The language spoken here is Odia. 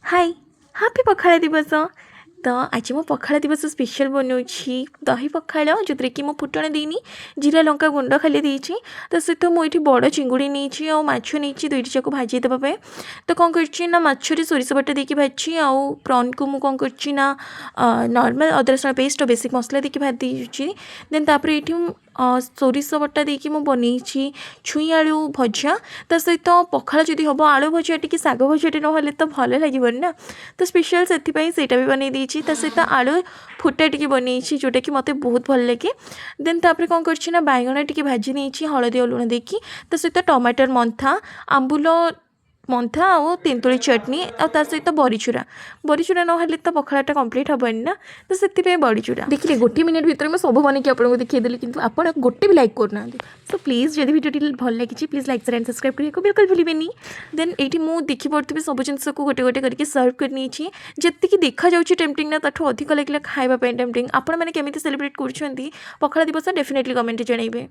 ହାଇ, ହାପି ପଖାଳ ଦିବସ। ତ ଆଜି ମୁଁ ପଖାଳ ଦିବସ ସ୍ପେଶାଲ୍ ବନାଉଛି ଦହି ପଖାଳ, ଯେଉଁଥିରେ କି ମୁଁ ଫୁଟଣ ଦେଇନି, ଜିରା ଲଙ୍କା ଗୁଣ୍ଡ ଖାଲି ଦେଇଛି। ତା ସହିତ ମୁଁ ଏଇଠି ବଡ଼ ଚିଙ୍ଗୁଡ଼ି ନେଇଛି ଆଉ ମାଛ ନେଇଛି, ଦୁଇଟି ଯାକୁ ଭାଜି ଦେବା ପାଇଁ। ତ କ'ଣ କରିଛି ନା ମାଛରେ ସୋରିଷ ବଟା ଦେଇକି ଭାଜିଛି ଆଉ ପ୍ରନ୍କୁ ମୁଁ କ'ଣ କରିଛି ନା ନର୍ମାଲ୍ ଅଦା ରସୁଣ ପେଷ୍ଟ ଆଉ ବେସିକ୍ ମସଲା ଦେଇକି ଭାଜି ଦେଇଛି। ଦେନ୍ ତାପରେ ଏଇଠି ମୁଁ ସୋରିଷ ବଟା ଦେଇକି ମୁଁ ବନେଇଛି ଛୁଇଁ ଆଳୁ ଭଜା। ତା ସହିତ ପଖାଳ ଯଦି ହେବ, ଆଳୁ ଭଜା ଟିକେ, ଶାଗ ଭଜାଟେ ନହେଲେ ତ ଭଲ ଲାଗିବନି ନା। ତ ସ୍ପେଶାଲ୍ ସେଥିପାଇଁ ସେଇଟା ବି ବନେଇ ଦେଇଛି। ତା ସହିତ ଆଳୁ ଫୁଟା ଟିକେ ବନେଇଛି, ଯେଉଁଟାକି ମୋତେ ବହୁତ ଭଲ ଲାଗେ। ଦେନ୍ ତାପରେ କ'ଣ କରିଛି ନା ବାଇଗଣ ଟିକେ ଭାଜି ନେଇଛି ହଳଦୀ ଆଉ ଲୁଣ ଦେଇକି। ତା ସହିତ ଟମାଟର ମନ୍ଥା, ଆମ୍ବୁଲ ମନ୍ଥା ଆଉ ତେନ୍ତୁଳି ଚଟଣି ଆଉ ତା ସହିତ ବରିଚୁରା। ବରିଚୁରା ନହେଲେ ତ ପଖାଳଟା କମ୍ପ୍ଲିଟ୍ ହେବନି ନା, ତ ସେଥିପାଇଁ ବଡ଼ିଚୁରା। ଦେଖିଲେ, ଗୋଟିଏ ମିନିଟ୍ ଭିତରେ ମୁଁ ସବୁ ବନେଇକି ଆପଣଙ୍କୁ ଦେଖେଇଦେଲି, କିନ୍ତୁ ଆପଣ ଗୋଟେ ବି ଲାଇକ୍ କରୁନାହାନ୍ତି। ସୋ ପ୍ଲିଜ୍, ଯଦି ଭିଡ଼ିଓଟି ଭଲ ଲାଗିଛି, please like, share and subscribe କରିବାକୁ ବିଲକୁଲ ଭୁଲିବେନି। ଦେନ୍ ଏଇଠି ମୁଁ ଦେଖିପାରୁଥିବି, ସବୁ ଜିନିଷକୁ ଗୋଟେ ଗୋଟେ କରିକି ସର୍ଭ କରି ନେଇଛି। ଯେତିକି ଦେଖାଯାଉଛି ଟେମ୍ପଟିଂ ନା, ତାଠୁ ଅଧିକ ଲାଗିଲା ଖାଇବା ପାଇଁ ଟେମ୍ପଟିଂ। ଆପଣମାନେ କେମିତି ସେଲିବ୍ରେଟ୍ କରୁଛନ୍ତି ପଖାଳ ଦିବସ, ଡେଫିନେଟଲି କମେଣ୍ଟରେ ଜଣାଇବେ।